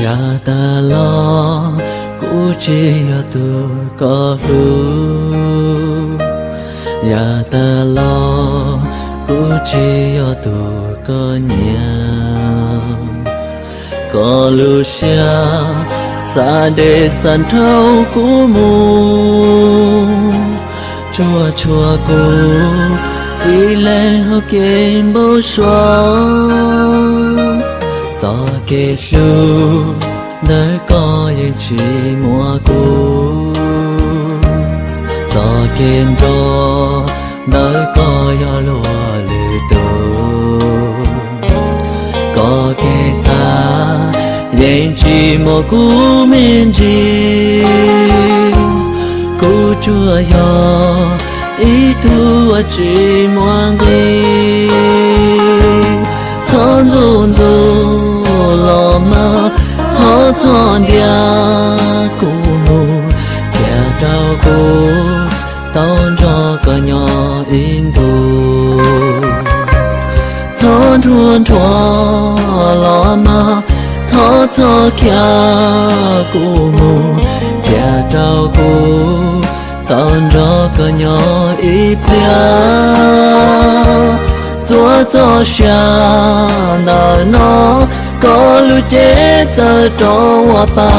Yav tag los kuv tsis yog tus koj hlub, yav tag los kuv tsis yog tus koj nyiam. Koj lub siab xav deb xav dhau kuv mus, tsuas tshuav kuv ib leeg hauv kev npau suav. Txoj kev hlub ntawm koj yeej tsis muaj kuv, txoj kev nco ntawm koj yog luag lwm tus. Koj kev xav yeej tsis muaj kuv me ntsis, kuv tsuas yog ib tug uas tsis muaj nqis. Txhob ntxub ntxub los mas, thov txhob ntiab kuv mus, cia rau kuv tau nrog koj nyob ib ntus. Txhob nruab nrhuav los mas, thov txhob khiav kuv mus, cia rau kuv tau nrog koj nyob ib pliag. Txuas txoj sia ntawm no, koj lub cev txawm rov ua pa,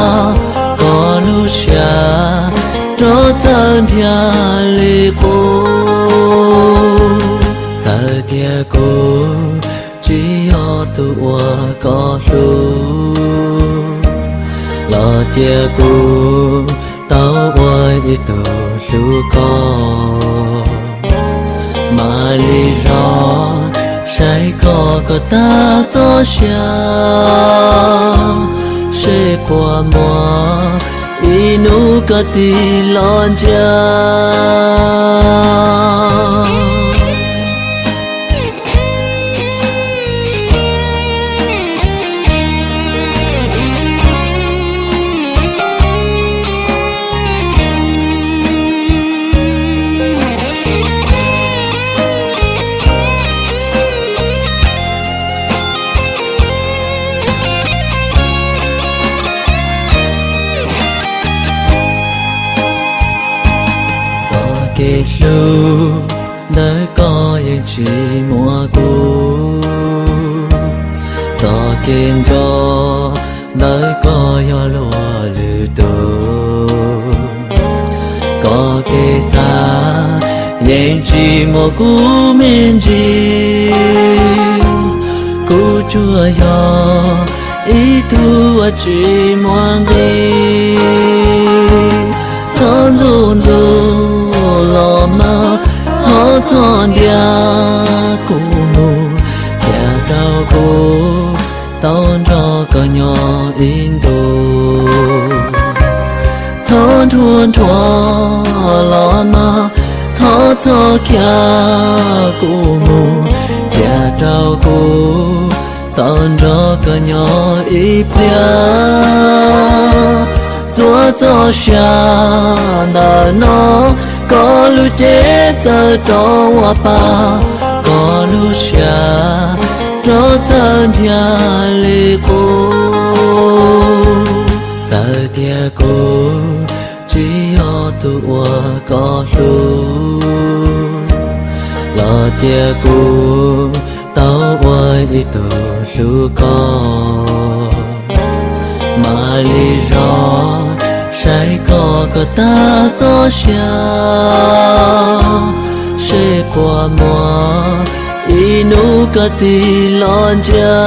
koj lub siab rov txawj nrhiav li qub. Txawm tias kuv tsis yog tus uas koj hlub, los cia kuv tau ua ib tug hlub koj. Mam li zov saib koj kom tag txoj sia, seb puas muaj ib hnub koj tig los ntsia. Txoj kev hlub ntawm koj yeej tsis muaj kuv, txoj kev nco ntawm koj yog luag lwm tus. Koj kev xav yeej tsis muaj kuv me ntsis, kuv tsuas yog ib tug uas tsis muaj nqis. Txhob ntxub ntxub los mas, thov txhob ntiab kuv mus, cia rau kuv tau nrog koj nyob ib ntus. Txhob nruab nrhuav los mas, thov txhob khiav kuv mus, cia rau kuv tau nrog koj nyob ib pliag. Txuas txoj sia ntawm no, koj lub cev txawm rov ua pa, koj lub siab rov txawj nrhiav li qub. Txawm tias kuv tsis yog tus uas koj hlub, los cia kuv tau ua ib tug hlub koj. Mam li zov saib koj kom tag txoj sia, seb puas muaj ib hnub koj tig los ntsia.